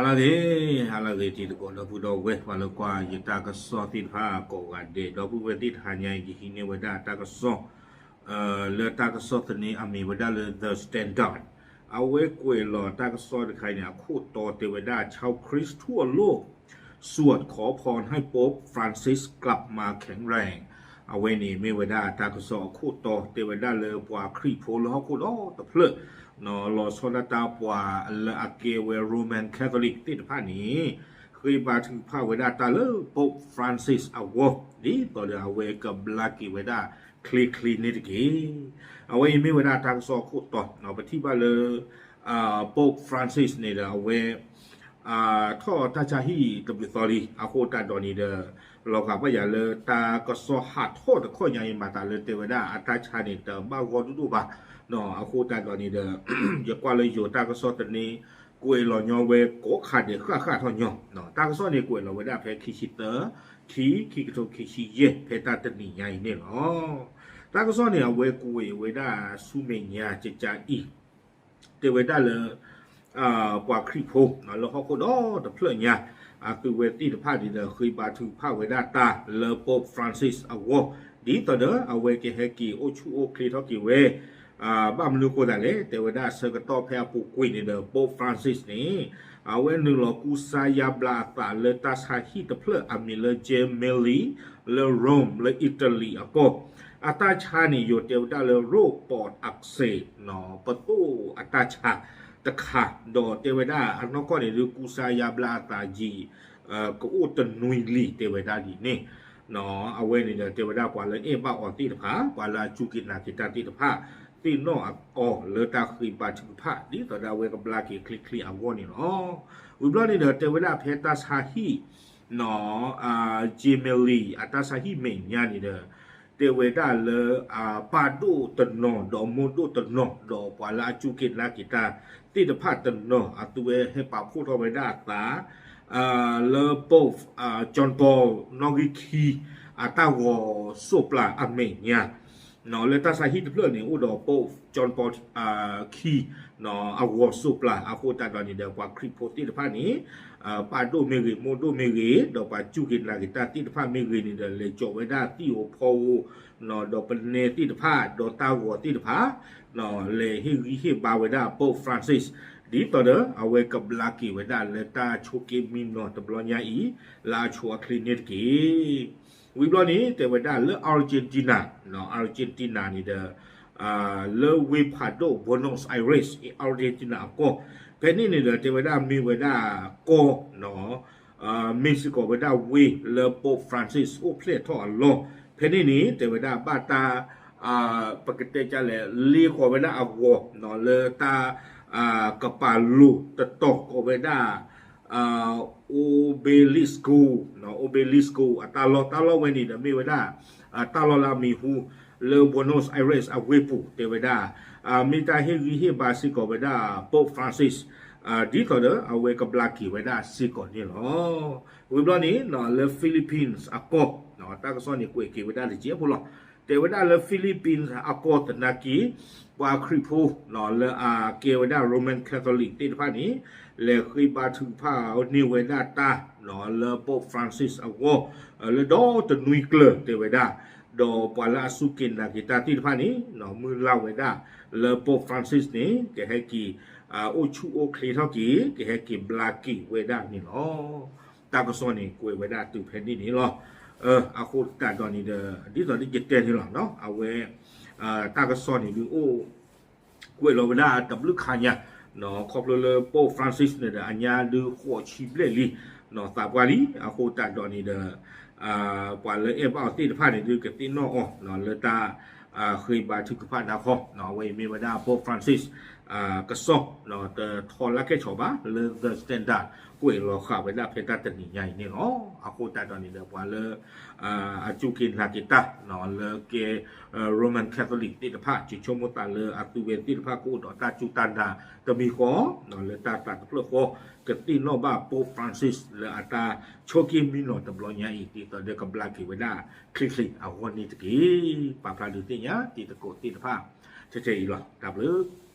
ဟါလၢအဂ့ၤ, ဟါလၢအဂ့ၤ တံၤသကိးဒီပုၢ်ဒီဝဲၢ် ပှၤလၢကွၢ်ယတၢ်ကစီၣ်သ့ၣ်တဖၣ်ကိးဂၤဒဲး, ဒီပုၢ်ဝဲၢ်သ့ၣ်တဟါညါအံၤ ယဟံးန့ၢ်ဝဲဒၣ်တၢ်ကစီၣ် လၢတၢ်ကစီၣ်သန့အမံၤဝဲဒၣ်လၢ The Standard, အဝဲကွဲးလီၤတၢ်ကစီၣ်တခါအံၤန့ၣ် အခိၣ်တီတဲဝဲဒၣ် ชาวคริสต์ทั่วโลก สวดขอพรให้โป๊ปฟรานซิสกลับมาแข็งแรง အဝဲန့ၣ်မ့ၢ်ဝဲဒၣ်တၢ်ကစီၣ်အခိၣ်တီတဲဝဲဒၣ်လၢပှၤခရံာ်ဖိလၢဟီၣ်ခိၣ်ဒီတဖျၢၣ် လီၤဆီဒၣ်တၢ်ပှၤလၢအကဲဝဲ Roman Catholic သ့ၣ်တဖၣ်န့ၣ် ဃ့ဘါထုကဖၣ်ဝဲဒၣ်တၢ်လၢ Pope Francis အဂီၢ် ဒ်သိးဒီးအဝဲကဘျါက့ၤဝဲဒၣ်ချ့ချ့န့ၣ်တက့ၢ်. အဝဲအံၤမ့ၢ်ဝဲဒၣ်တၢ်ကစီၣ်အခိၣ်တီ ပထံၣ်ဘၣ်လၢ Pope Francis န့ၣ်ဒီးအဝဲ ထီၣ်တၢ်ဆါဟံၣ်တဘျုးသီလံ အဃိသတးဒီးန့ၣ်ဒီး လီၤဂာ်ဘၣ်ယၤလၢတၢ်ကစီၣ်ဟးထီၣ်တခီညါအံၤ မၤသးလၢတဲဝဲဒၣ်အတၢ်ဆါန့ၣ် တဘၣ်ဂီၢ်ဒိၣ်ဒိၣ်ဘၣ် အဃိသတးဒီးန့ၣ်ဒီး ယကွၢ်လၢယိၤတၢ်ကစီၣ်သန့ ကွဲးလီၤညီဝဲကိးခါဒဲးဃၣ်ဃၣ်ထီၣ်ညီ တၢ်ကစီၣ်န့ၣ်ကွဲးလီၤဝဲဒၣ်ဖဲခံဆံသၢ ခံ ခံကထိခံဆံယဲၢ် ဖဲတၢ်တနံၤညါအံၤန့ၣ်လီၤ. တၢ်ကစီၣ်န့ၣ်အဝဲကွဲးဝဲဒၣ်ဆူမဲာ်ညါကကါအံၤ တဲဝဲဒၣ်လၢ ပှၤခရံာ်ဖိ လၢဟီၣ်ခိၣ်ဒီတဖျၢၣ်ညါ အသုဝဲသ့ၣ်တဖၣ်န့ၣ်ဒီး ဃ့ဘါထုကဖၣ်ဝဲဒၣ်တၢ်လၢ Pope Francis အဂီၢ် ဒ်သိးဒီးအဝဲကဟဲက့ၤအိၣ်ဆူၣ်အိၣ်ချ့ထီၣ်က့ၤဝဲ ဘၣ်မနုၤအဃိသတးလဲၣ် တဲဝဲဒၣ်ဆၢကတီၢ်ဖဲအပူၤကွံာ်န့ၣ်ဒီး Pope Francis န့ၣ် အဝဲနုာ်လီၤကူစါယါဘျါအသးလၢတၢ်ဆါဟံၣ်တဖျၢၣ်အမံၤလၢ Gemelli လၢ Rome လၢ Italy အကီၢ် အတၢ်ဆါန့ၣ် ယိၤတဲဝဲဒၣ်လၢ ရိၣ်ပိးအကစ့း ပသိၣ်အတၢ်ဆါတခါ ဒီးတဲဝဲဒၣ်အနီၢ်ကီၢ်န့ၣ်ဒုးကူစါယါဘျါအသးယံာ် ကအိၣ်တနွံလံ တဲဝဲဒၣ်ဒ်န့ၣ် အဝဲန့ၣ်ဒီးတဲဝဲဒၣ်ပှၤလၢအဲၣ်ဘၣ်အီၤသ့ၣ်တဖၣ် ပှၤလၢအစူၢ်က့ၤနာ်က့ၤတၢ်သ့ၣ်တဖၣ် သ့ၣ်နီၣ်အီၤလၢတၢ်ဃ့ဘါထုကဖၣ် ဒ်သိးဒီးအဝဲကဘျါက့ၤချ့ချ့အဂီၢ်န့ၣ်လီၤ. ဝံၤဘျီန့ၣ်ဒီးတဲဝဲဒၣ်ဖဲတၢ်ဆါဟံၣ် Gemelli အတၢ်ဆါဟံၣ်မဲာ်ညါန့ၣ်ဒီး တဲဝဲဒၣ်လၢ ပၢ်ဒိၣ်တနီၤ ဒီးမိၢ်ဒိၣ်တနီၤ ဒီးပှၤလၢအစူၢ်က့ၤနာ်က့ၤတၢ်သ့ၣ်တဖၣ်တနီၤ အသုဝဲဟဲပာ်ဖှိၣ်ထီၣ်ဝဲဒၣ်အသး လၢ Pope John Paul နီၣ်ဂံၢ်ခံ အတၢ်ဂီၤစိးပျၤအမဲာ်ညါ လၢတၢ်ဆါဟံၣ်တဖျၢၣ်န့ၣ် အိၣ်ဒီး Pope John Paul ခံ အဂီၤစိးပျၤ အဃိသတးဒီးန့ၣ်ဒီး ပှၤခရံာ်ဖိသ့ၣ်တဖၣ်န့ၣ် ပၢ်ဒိၣ်မ့ၢ်ဂ့ၤ မိၢ်ဒိၣ်မ့ၢ်ဂ့ၤ ဒီးပှၤစူၢ်က့ၤနာ်က့ၤတၢ်သ့ၣ်တဖၣ်မ့ၢ်ဂ့ၤန့ၣ်ဒီး လဲၤစိာ်ဝဲဒၣ်သံၣ်ဧိၤဖီဧိၤ ဒီးပနဲသ့ၣ်တဖၣ် ဒီးတၢ်ဂီၤသ့ၣ်တဖၣ် လဲၤဟ့ၣ်ဂံၢ်ဟ့ၣ်ဘါဝဲဒၣ် Pope Francis ဒ်သိးဒီးအဝဲကဘျါက့ၤဝဲဒၣ်လၢတၢ်ဆိးက့မံနီၤတဘျီညါအံၤ လၢအဆိအချ့န့ၣ်တက့ၢ်. ဝံၤဘျီန့ၣ် တဲဝဲဒၣ်လၢ Argentina, Argentina န့ၣ်ဒီး လၢဝ့ၢ်ဖးဒိၣ် Buenos Aires, Argentina အကီၢ် ဖဲန့ၣ်န့ၣ်ဒီး တဲဝဲဒၣ်မ့ၢ်ဝဲဒၣ်ကီၢ် မ့ၢ်စ့ၢ်ကီးဝဲဒၣ်ဝ့ၢ်လၢ Pope Francis အိၣ်ဖျဲၣ်ထီၣ်အလီၢ် ဖဲန့ၣ်န့ၣ် တဲဝဲဒၣ်ဘၣ်တၢ် ပကတဲဒ်လဲၣ် လ့ၤဃီၤဝဲဒၣ်အဂီၤ လၢတၢ် ကပာ်လိၤတတီၤကိးဝဲဒၣ် Obelisco, Obelisco အတၢ်လီၢ် တၢ်လီၢ်ဝဲန့ၣ်ဒီးမ့ၢ်ဝဲဒၣ် တၢ်လီၢ်လၢအမံၤဟူ လၢ Buenos Aires အဝ့ၢ်ပူၤ တဲဝဲဒၣ် မ့ၢ်တၢ်ဟ့ၣ်ဂံၢ်ဟ့ၣ်ဘါစ့ၢ်ကီးဝဲဒၣ် Pope Francis ဒ်သိးဒီးအဝဲကဘျါက့ၤဝဲဒၣ်စ့ၢ်ကီးန့ၣ်လီၤ. ဝံၤဘျီန့ၣ် လၢ Philippines အကီၢ် တၢ်ကစီၣ်န့ၣ်ကွဲးက့ၤဝဲဒၣ်တကဲးဖိလီၤ. တဲဝဲဒၣ်လၢ Philippines အကီၢ်သနာ်က့ ပှၤခရံာ်ဖိ လၢအကဲဝဲဒၣ် Roman Catholic သ့ၣ်တဖၣ်န့ၣ် လဲၤဃ့ဘါထုကဖၣ်န့ၢ်ဝဲဒၣ်တၢ် လၢ Pope Francis အဂီၢ် လၢဒီတနွံကျၢၤတဲဝဲဒၣ် ဒီးပှၤလၢအစူၢ်က့ၤနာ်က့ၤတၢ်သ့ၣ်တဖၣ်န့ၣ် မုၢ်လၢ်ဝဲဒၣ်လၢ Pope Francis န့ၣ် ကဟဲက့ၤ အိၣ်ဆူၣ်အိၣ်ချ့ထီၣ်က့ၤ ကဟဲက့ၤဘျါက့ၤဝဲဒၣ်န့ၣ်လီၤ. တၢ်ကစီၣ်န့ၣ်ကွဲးဝဲဒၣ်တုၤဖဲန့ၣ်န့ၣ်လီၤ. အဃိသတးဒီးန့ၣ်ဒီး ဒ်သိးဒ်ယတဲန့ၣ်လီၤ အဝဲ တၢ်ကစီၣ်န့ၣ်ဒုးအိၣ် ကွဲးလီၤဝဲဒၣ်တဘျုးခါညါ ခီဖျိလၢ Pope Francis န့ၣ်ဒီး အညါဒုးဃိးဆံဘျဲၣ်လံ သးပှၢ်လံ အဃိသတးဒီးန့ၣ်ဒီး ပှၤလၢအဲၣ်ဘၣ်အီၤသ့ၣ်တဖၣ်န့ၣ်ဒုးကသ့ၣ်နီၣ်အီၤ လၢတၢ် ဃ့ဘါထုကဖၣ်နါခီ အဝဲအံၤမ့ၢ်ဝဲဒၣ် Pope Francis ကစီၣ် တထီလၢကဲၣ်ဆိးဘၣ် လၢ The Standard ကွဲးလီၤဃာ်ဝဲဒၣ်ဖဲတၢ်တနံၤညါအံၤန့ၣ်လီၤ. အဃိသတးဒီးန့ၣ်ဒီး ပှၤလၢ အစူၢ်က့ၤနာ်က့ၤတၢ် လၢကဲ Roman Catholic သ့ၣ်တဖၣ် ကဆိကမိၣ်သးလၢအသုဝဲသ့ၣ်တဖၣ်ကအိၣ်ဒီးတၢ်စူၢ်တၢ်နာ်တမံၤဃီ လၢတၢ်သးတဖျၢၣ်ဃီ ကသ့ၣ်နီၣ်ဘၣ် Pope Francis လၢအတၢ်ဆိးက့မံနီၤတဘျီညါအံၤ ဒ်သိးဒီးကဘျါက့ၤဝဲဒၣ်ချ့ချ့အဂီၢ်န့ၣ်တက့ၢ်. ပာ်ဖျါဒုးသ့ၣ်ညါတံၤသကိးသ့ၣ်တဖၣ် ထဲထဲအံၤလီၤ. တၢ်ဘျုး